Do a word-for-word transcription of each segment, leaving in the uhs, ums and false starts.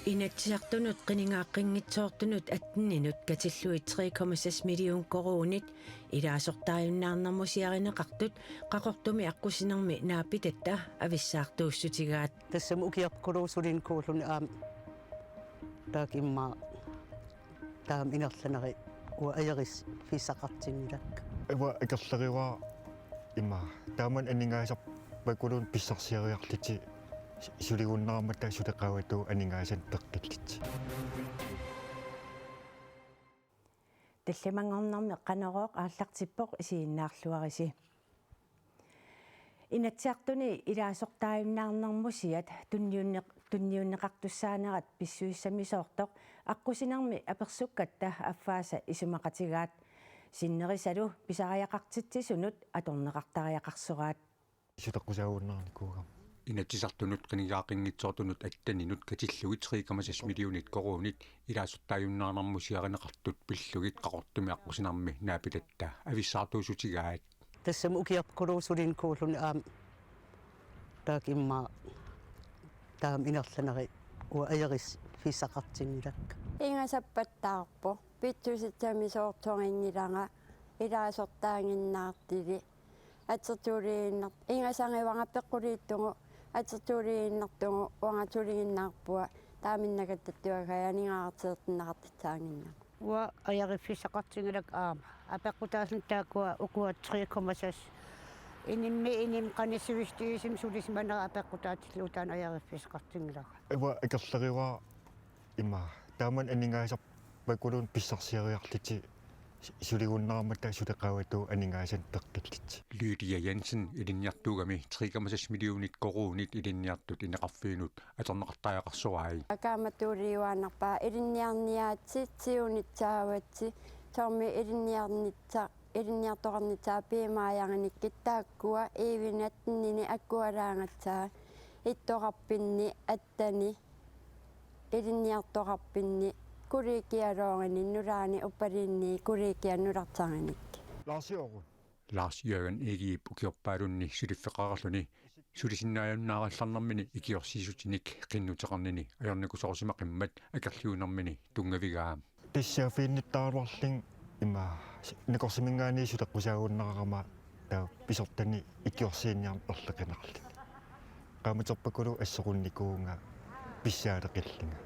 Inatsisartunut qinigaaqqinngitsoortunut atteninut katillugit tre komma seks million koruunit ilaasortaajunnaarnermusiarineqartut Qaqortumi aqqusinermi naapitatta avissaartuussutigaat. Tassami ukiorpakuluusoq sulinikuulluni aamma taakku immaqa taama ingerlanerit uanga ajorissaqartinngilakka. Uanga akerleriuara immaqa taamani aningaasarpakuluunniit pissarsiariarlutik suligunnarmata suleqaavatuut aningaasanik peqqillutik. Tallimanngornermi Qanorooq aallartippoq, isiginnaarluarisi. Inatsisartuni ilaasortaajunnaarnermusiat tunniunneq-, tunniunneqartussaanerat pissusissamisoortoq aqqusinermi apersukkatta affaasa isumaqatigaat. Sinnerisalu pisariaqartitsisunut atorneqartariaqarsoraat. Suleqqusaagunnaarnikuugama. Inatsisartunut qinigaaqqinngitsoortunut atteninut katillugit tre komma seks millionit koruunit ilaasortaajunnaarnermusiarineqartut pillugit Qaqortumi aqqusinermi naapitatta avissaartuussutigaat. Tassami ukiorpakuluusoq sulinikuulluni aamma taakku immaqa taama ingerlanerit uanga ajorissaqartinngilakka. Ingasappattaarpoq, pissusissamisoortorinngilanga, ilaasortaaginnartili. Atertuuliinnaq-, ingasagivara peqquliittugu, atertuuliinnartugu uanga suliginnarpunga, taamani nakatattuagai aningaasartinneqartussaaginnarpoq. Uanga ajoriffissaqartinngilakka aamma. Apeqqutaasut taakkua ukua tre komma seks. Inimmi, inimmi qanoq sivisutigisumik sulisimanera apeqqutaatillugu taanna ajoriffissaqartinngilakka. Uanga akerleriuara immaqa taamani aningaasarpakuluunniit pissarsiariarlutik suligunnarmata suleqaavatuut aningaasanik peqqillutik. Lydia Jensen ilinniartuugami tre komma seks millionit koruunit ilinniartut ineqarfiinut atorneqartariaqarsorai. Kaammattuuliuaannarpaa ilinniarniaatsit, siunissaavatsi, soormi ilinniarnitsa-, ilinniartoqarnissaa piumaajarinngikkit, taakkua iivinatsinni akueraagassaat, ittoqarfinni, attani, ilinniartoqarfinni, kollegialooruni, nulaani uppaliinni kollegianut nulartarinngikkit. Lars Jørgen. Lars Jørgen Egedep ukiorpaalunni suliffeqarluni sulisinnaajunnaarallarnermini ikiorsiissutinik qinnuteqarnini ajornakusoorsimaqimmat akerliunermini tunngavigaa. Tassa saaffiginnittaraluarlunga immaqa nakorsaminngaanniit suleqqusaagunnaarama taava pisortani ikiorsiinniarneq erliqinarluni. Qaammaterpakuluunniit assorunnikuuvunga pissaaleqillunga.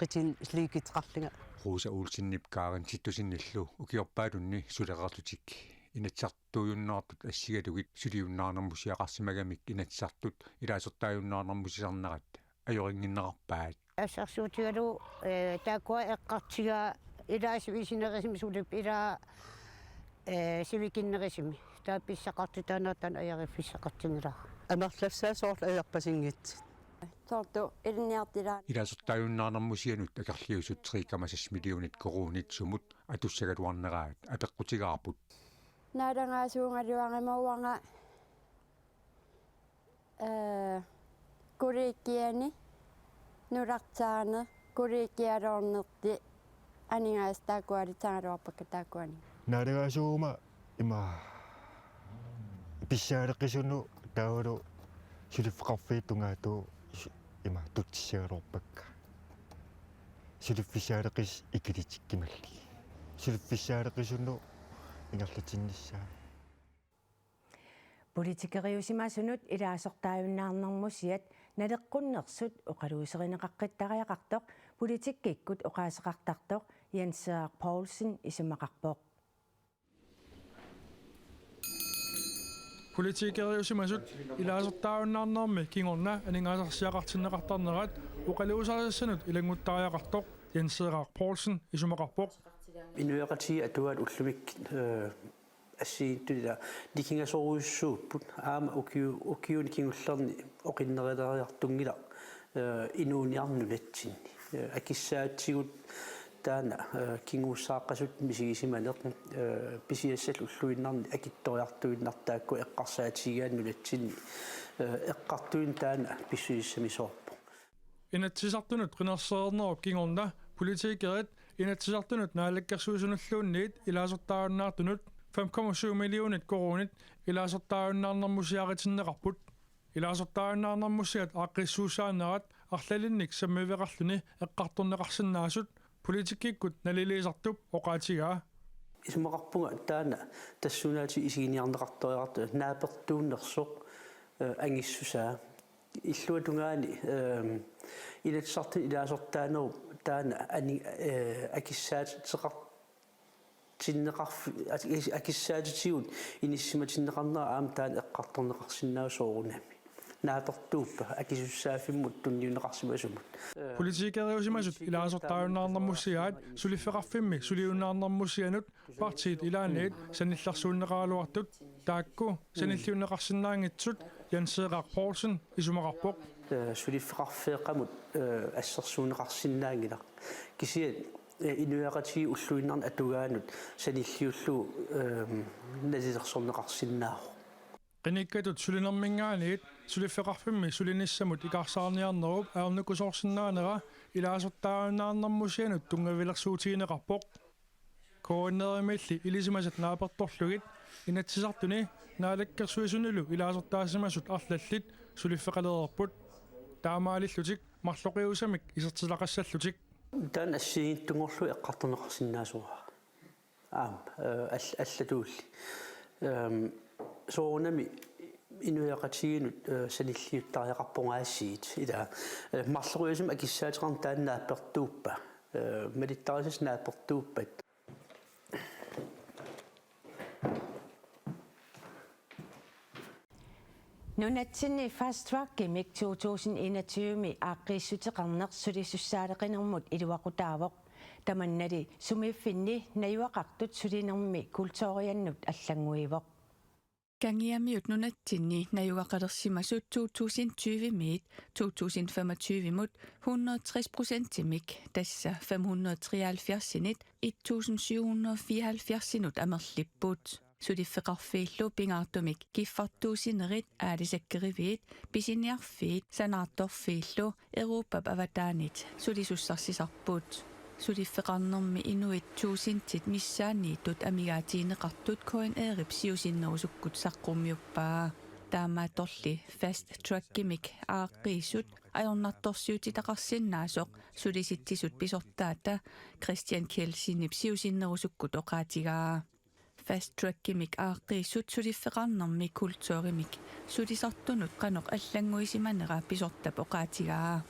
Qitinnut sliikitseqarlunga. Rosa Olsenip Karen Titussenilu ukiorpaalunni sulereerlutik Inatsisartuujunnaartut assigalugit suliunnaarnermusiaqarsimagamik Inatsisartut ilaasortaajunnaarnermusisarnerat ajorinnginnerarpaat. Assersuutigalugu, eh, taakkua eqqartugaat ilaasut isinerusumik sulipput ilaa, eh, sivikinnerusumik. Taava pissaqartitaanerat taanna ajoriffissaqartinngilaa. Amerlassaat soorlu ajorpasinngitsoq. Soorlu ilinniartitaaneq. Ilaasortaajunnaarnermusianut akerliusut tre komma seks millionit koruunit sumut atussagaluarneraat apeqqutigaarput. Naalagaasuugaluaruma uanga, eh, kollegiani nulartaaneq, kollegialoornerti aningaasat taakkualissagaluarpakka taakkuani. Naalagaasuuguma ima pissaaleqisunut taavalu suliffeqarfiit tungaatigut su-, ima tutsissagaluarpakka. Suliffissaaleqisut ikilitikkumallugu. Suliffissaaleqisunut ingerlatinnissaa. Politikeriusimasunut ilaasortaajunnaarnermusiat naleqqunnersut oqaluuserineqaqqittariaqartoq politikkikkut oqaaseqartartoq Jens Henrik Poulsen isumaqarpoq. Politikeriusimasut ilaasortaajunnaarnermi kingorna aningaasarsiaqartinneqartarnerat oqaluuserisassanut ilannguttariaqartoq Jens Henrik Poulsen isumaqarpoq. Inuiaqatigiit atugaat ullumikkut, eh, assigiinngitsut ila nikingasorujussuupput, aamma ukiu-, ukiuni kingullerni oqinneruleriartunngilaq, eh, inuuniarneq nunatsinni. Eh, akissaatigut taanna, eh, kinguussaaqqasut misigisimaneq, eh, pisiassallu ulluinnarni akitsoriartuinnartut taakku eqqarsaatigigaat nunatsinni, eh, eqqartuinnaq taanna pissusissamisoorpoq. Inatsisartunut qinersereernerup kingorna politikerit Inatsisartunut Naalakkersuisunulluunniit ilaasortaajunnaartunut fem komma syv millionit koruunit ilaasortaajunnaarnermusiaritinneqarput. Ilaasortaajunnaarnermusiat aaqqissuussaanerat arlalinnik sammiveqarluni eqqartorneqarsinnaasut politikkikkut naliliisartup oqaatigaa. Isumaqarpunga taanna tassuunaatigut isiginiarneqartoriartoq naapertuunnersoq, eh, angissusaa. Illuatungaani, ehm, Inatsisartuni ilaasortaanerup taanna ani-, eh, akissaatitseqar-, tinneqarfi-, akis-, akissaatitigut inissisimatinneqarnera aamma taanna eqqartorneqarsinnaavoq soorunami. Naapertuuppa akisussaaffimmut tunniunneqarsimasumut. Politikeriusimasut ilaasortaajunnaarnermusiaat suliffeqarfimmi suliunnaarnermusianut partiit ilaanniit sanillersuunneqaraluartut taakku sanilliunneqarsinnaanngitsut Jens Erik Poulsen isumaqarpoq. Eh, suliffeqarfeeqqamut, eh, assersuunneqarsinnaanngilaq. Kisianni, eh, inuiaqatigiit ulluinnarni atugaannut sanilliullugu, ehm, nalilersorneqarsinnaavoq. Qinikkatut sulinerminngaanniit suliffeqarfimmi sulinissamut ikaarsaarniarnerup ajornakusoorsinnaanera ilaasortaajunnaarnermusianut tunngavilersuutigineqarpoq. K N R-imiilli ilisimasat naapertorlugit Inatsisartuni Naalakkersuisunilu ilaasortaasimasut arlallit suliffeqalereerput. Taamaalillutik marloqiusamik isertitaqassallutik. Taanna assigiinngitsunngorlugu eqqartorneqarsinnaassuara. Aamma, eh, all-, allatuulli. Ehm, soorunami inuiaqatigiinnut, eh, sanilliuttariaqarpoq aasiit. Ila, eh, marloqiusamik akissaateqarneq taanna naapertuuppa. Eh, malittarisassat naapertuuppat. Nunatsinni Fast Trackimik to tusind enogtyve-mi aaqqiissuteqarneq sulisussaaleqinermut iluaqutaavoq. Tamannali sumiiffinni najugaqartut sulinermi kulturiannut allannguivoq. Kangiamiut nunatsinni najugaqalersimasut to tusind tyve-miit to tusind femogtyve-mut hundrede tres procentimik, tassa fem hundrede treoghalvfjerds-init et tusind syv hundrede fireoghalvfjerds-inut amerlipput. Suliffeqarfiillu pingaartumik kiffartuussinerit, aalisakkeriviit, pisiniarfiit sanaartorfiillu Europap avataanit sulisussarsisarput. Suliffeqarnermi inuit tuusintit missaanniittut amigaatigineqartut K N R-ip siusinnerusukkut saqqummiuppaa. Taamaattorli Fast Trackimik aaqqiissut ajornartorsiutitaqarsinnaasoq Sulisitsisut pisortaata Christian Kielsenip siusinnerusukkut oqaatigaa. Fast Trackimik aaqqiissut suliffeqarnermi kulturimik sulisartunut qanoq allannguisimanera pisortap oqaatigaa.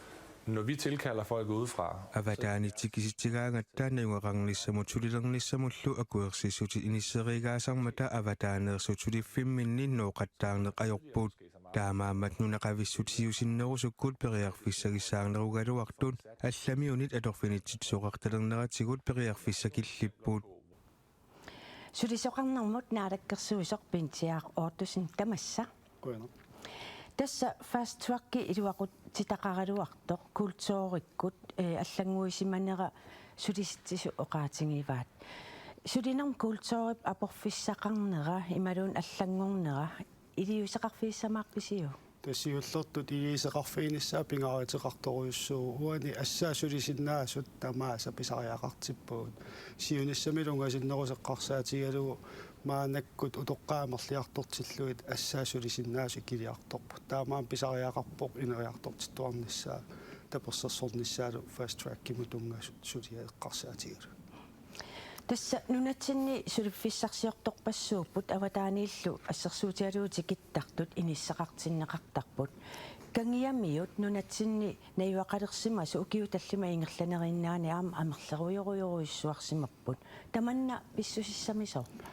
Når vi tilkalder folk udefra, så Avataanit tikisitsigaangatta najugaqarnissamut sulilernissamullu akuersissutit inissereegaasarmata avataaneersut suliffimminni nooqattaarneq ajorput. Taamaammat nunaqavissut siusinnerusukkut periarfissagissaarnerugaluartut allamiunit atorfinitsitsisoqartalerneratigut periarfissat killipput. Sulisoqarnermut naalakkersuisoq Pintiaaq Ottosen, tamassa. Qujanaq. Tassa Fast Track iluaqutitaqaraluartoq kulturikkut, eh, allannguisimanera Sulisitsisut oqaatigivaat. Sulinermi kulturip aporfissaqarnera imaluunniit allanngornera iliuuseqarfigissamaarpisiuk? Tassa siullertut iliuuseqarfiginissaa pingaaruteqartorujussuuvoq. Uani assaat sulisinnaasut tamaasa pisariaqartippagut. Siunissamilu ungasinnerusoq eqqarsaatigalugu maannakkut utoqqaat amerliartortillugit assaat sulisinnaasut ikiliartorput. Taamaammat pisariaqarpoq ineriartortittuarnissaa tapersersornissaalu Fast Trackimut tunngasut suliat eqqarsaatigalugit. Tassa nunatsinni suliffissarsiortorpassuupput, avataaniillu assersuutigalugu tikittartut inisseqartinneqartarput. Kangiamiut nunatsinni najugaqalersimasut ukiut tallimat ingerlaneriinnaani aamma amerlerujorujorujussuarsimapput. Tamanna pissusissamisoorpa?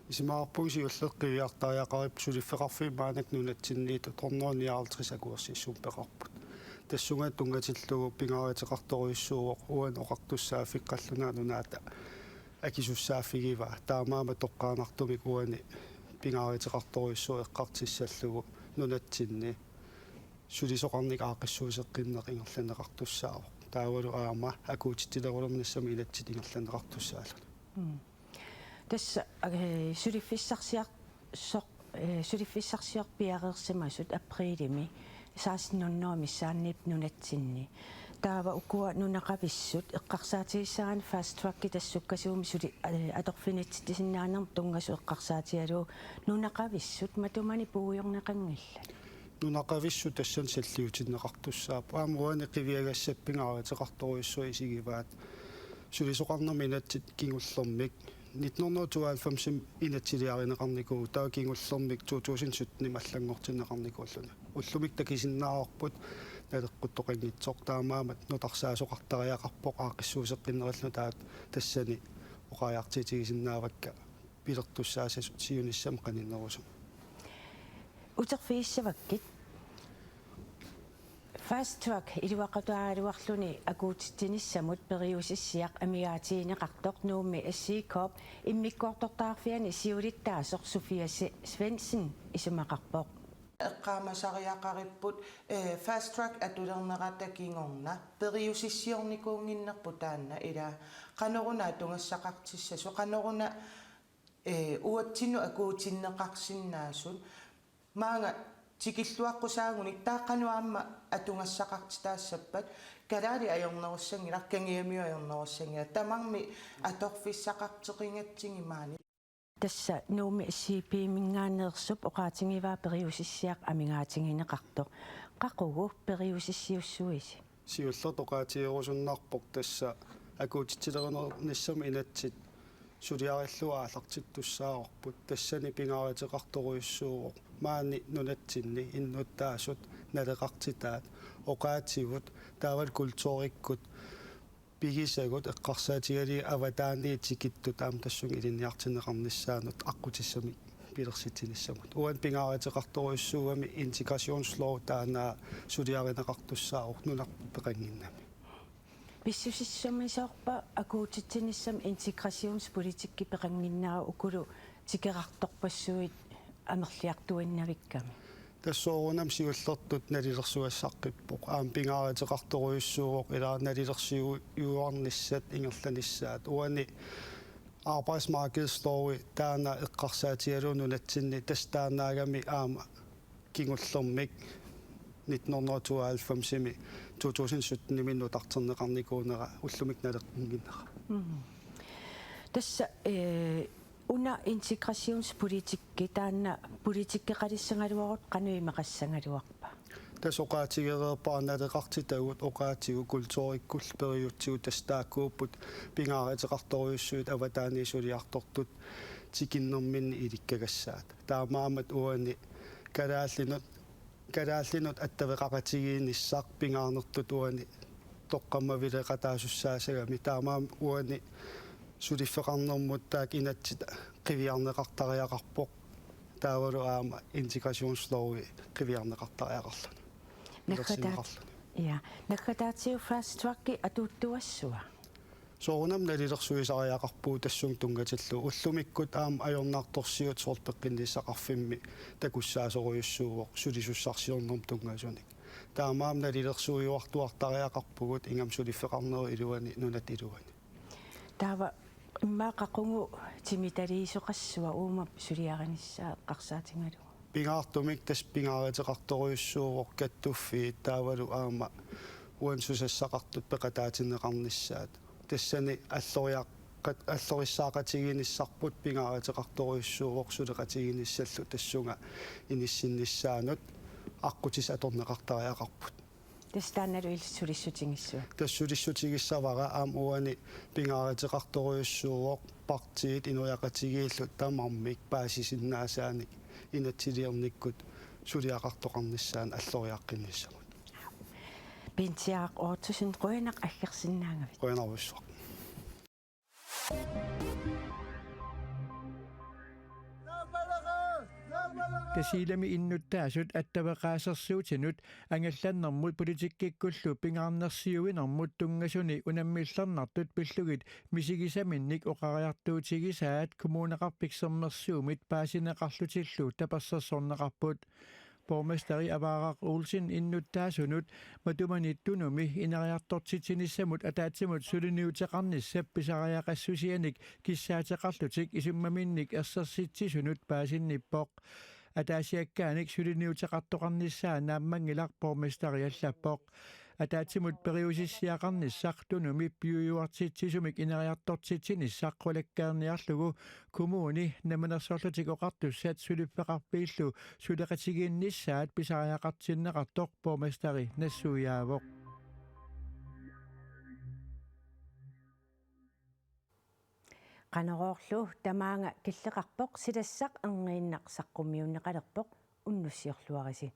Isumaqarpunga siulleq qiviartariaqaripput suliffeqarfiit maannakkut nunatsinniittut hundrede nioghalvtreds akuersissummik peqarput. Tassunga tunngatillugu pingaaruteqartorujussuuvoq uani oqartussaaffiit Qallunaat Nunaata akisussaaffigivaa. Taamaammat toqqaannartumik uani pingaaruteqartorujussuuvoq eqqartussallugu nunatsinni sulisoqarnikkut aaqqissuusseqqinneq ingerlanneqartussaavoq. Taavalu aamma akuutitsilerulernissamut inatsit ingerlanneqartussaalluni. Mm. Tassa, eh, suliffissarsiar-, soq-, eh, suliffissarsiorpiareersimasut aprilimi seksten hundrede missaanniipput nunatsinni. Taava ukua nunaqavissut eqqarsaatigissagaanni Fast Track tassukkasuumik suli, eh, atorfinitsitsisinnaanermut tunngasut eqqarsaatigalugu nunaqavissut matumani puigorneqanngillat. nunaqavissut tassani salliutinneqartussaapput. Aamma uani qiviagassat pingaaruteqartorujussuit isigivaat sulisoqarnermi inatsit kingullermik nitten hundrede og tooghalvfemsimi inatsiliarineqarnikuuvoq, taava kingullermik to tusind syttenimi allanngortinneqarnikuulluni. Ullumikkut takusinnaavarput naleqquttoqanngitsoq, taamaammat nutarsaasoqartariaqarpoq aaqqissuusseqqinnerillu, taava tassani oqariartuutigisinnaavakka pilertussaasut siunissami qaninnerusumik. Uterfigissavakkit. Fast Track iluaqutaagaluarluni akuutitsinissamut periusissiaq amigaatigineqartoq Nuummi S C K-p immikkoortortaqarfiani siulittaasoq Sofia Se-, Svendsen isumaqarpoq. Eqqaamasariaqaripput, eh, Fast Track atulernerata kingorna periusissiornikuunnginnerput taanna, ila qanoruna atugassaqartissasoq, qanoruna, eh, uatsinnut akuutinneqarsinnaasut. Maanga tikilluaqqusaagunik taava qanoq aamma atugassaqartitaassappat, kalaallit ajornerussanngilaq, kangiamiut ajornerussanngilaq, tamarmik atorfissaqarteqingatsigit maani. Tassa Nuummi S C P-minngaanneersup oqaatigivaa periusissiaq amigaatigineqartoq. Qaqugu periusissiussuisi? Siullertut oqaatigerusunnarpoq tassa akuutitsilerinernissamut inatsit suliarillugu aallartittussaavarput, tassani pingaaruteqartorujussuuvoq maani nunatsinni innuttaasut naleqartitaat, oqaatigut taavalu kulturikkut pigisagut eqqarsaatigalugit avataaniit tikittut aamma tassunga ilinniartinneqarnissaannut aqqutissamik pilersitsinissamut. Uani pingaaruteqartorujussuugami integrationslov taanna suliarineqartussaavoq nunarput peqannginnami. Pissusissamisoorpa akuutitsinissami integrationspolitikki peqannginnera ukulu tikerartorpassuit amerliartuinnavikkami? Tassa soorunami siullertut nalilersugassaqqippoq. Aamma pingaaruteqartorujussuuvoq ilaa nalilersuiuarnissat ingerlanissaat. Uani arbejdsmarkedslovi taanna eqqarsaatigalugu nunatsinni, tassa taannaagami aamma kingullermik nitten hundrede og tooghalvfemsimi to tusind syttenimi nutarterneqarnikuunera ullumikkut naleqqunnginnera. Mhm. Tassa, eh, una integrationspolitikki taanna politikkeqalissagaluarutta qanoq imaqassagaluarpa? Tassa oqaatigereerpara naleqartitagut oqaatigut kulturikkullu periutsigut, tassa taakkuupput pingaaruteqartorujussuit avataaniit suliartortut tikinnerminni ilikkagassaat. Taamaammat uani kalaallinut, kalaallinut attaveqaqatigiinnissaq pingaarnertut uani toqqammavileqataasussaassagami. Taamaammat uani suliffeqarnermut taakku inatsit qiviarneqartariaqarpoq. Taavalu aamma integrationslovi qiviarneqartariaqarluni. Naggataat-, ilersinneqarluni. Ja. Naggataatigut Fast Tracki atuuttuassava? Soorunami nalilersuisariaqarpugut tassunga tunngatillugu. Ullumikkut aamma ajornartorsiut soorlu peqqinnissaqarfimmi takussaasorujussuuvoq sulisussarsiornermut tunngasunik. Taamaammat nalilersuiuartuartariaqarpugut, ingammik suliffeqarnerup iluani, nunatta iluani. Taava immaqa qaqugu timitaliisoqassava uuma suliarinissaa eqqarsaatigalugu? Pingaartumik tassa pingaaruteqartorujussuuvoq kattuffiit taavalu aamma uani susassaqartut peqataatinneqarnissaat. Tassani alloriaqqat-, allorissaaqatigiinnissarput pingaaruteqartorujussuuvoq suleqatigiinnissallu tassunga inissinnissaanut aqqutissat atorneqartariaqarput. Tassa taannalu illit sulissutigissavakka? Tassa sulissutigissavara, aamma uani pingaaruteqartorujussuuvoq partiit ineriartortigiillu tamarmik paasisinnaasaannik inatsiliornikkut suliaqartoqarnissaanut alloriaqqinnissamut. Pinsiaq Ottosen, qujanaq aggersinnaagavit. Qujanarujussuaq. Tasiilami innuttaasut attaveqaasersuutinut angallannermut politikkikkullu pingaarnersiuinermut tunngasuni unammillernartut pillugit misigisaminnik oqariartuutigisaat Kommuneqarfik Sermersuumit paasineqarlutillu tapersersorneqarput. Borgmesteri Avaaraq Olsen innuttaasunut matumani Tunumi ineriartortitsinissamut ataatsimut suliniuteqarnissap pisariaqassusianik kissaateqarlutik isummaminnik ersersitsisunut paasinnippoq. Ataasiakkaanik suliniuteqartoqarnissaa naammanngilaq, borgmesteri allappoq. Ataatsimut periusissiaqarnissaq Tunumi piujuartitsisumik ineriartortitsinissaq qulakkeerniarlugu Kommuni Namminersorlutik Oqartussat suliffeqarfiillu suleqatigiinnissaat pisariaqartinneqartoq borgmesteri nassuiaavoq. Qanoruullu tamaanga killeqarpoq, silassaq erniinnaq saqqummiunneqalerpoq, unnussiorluarisi.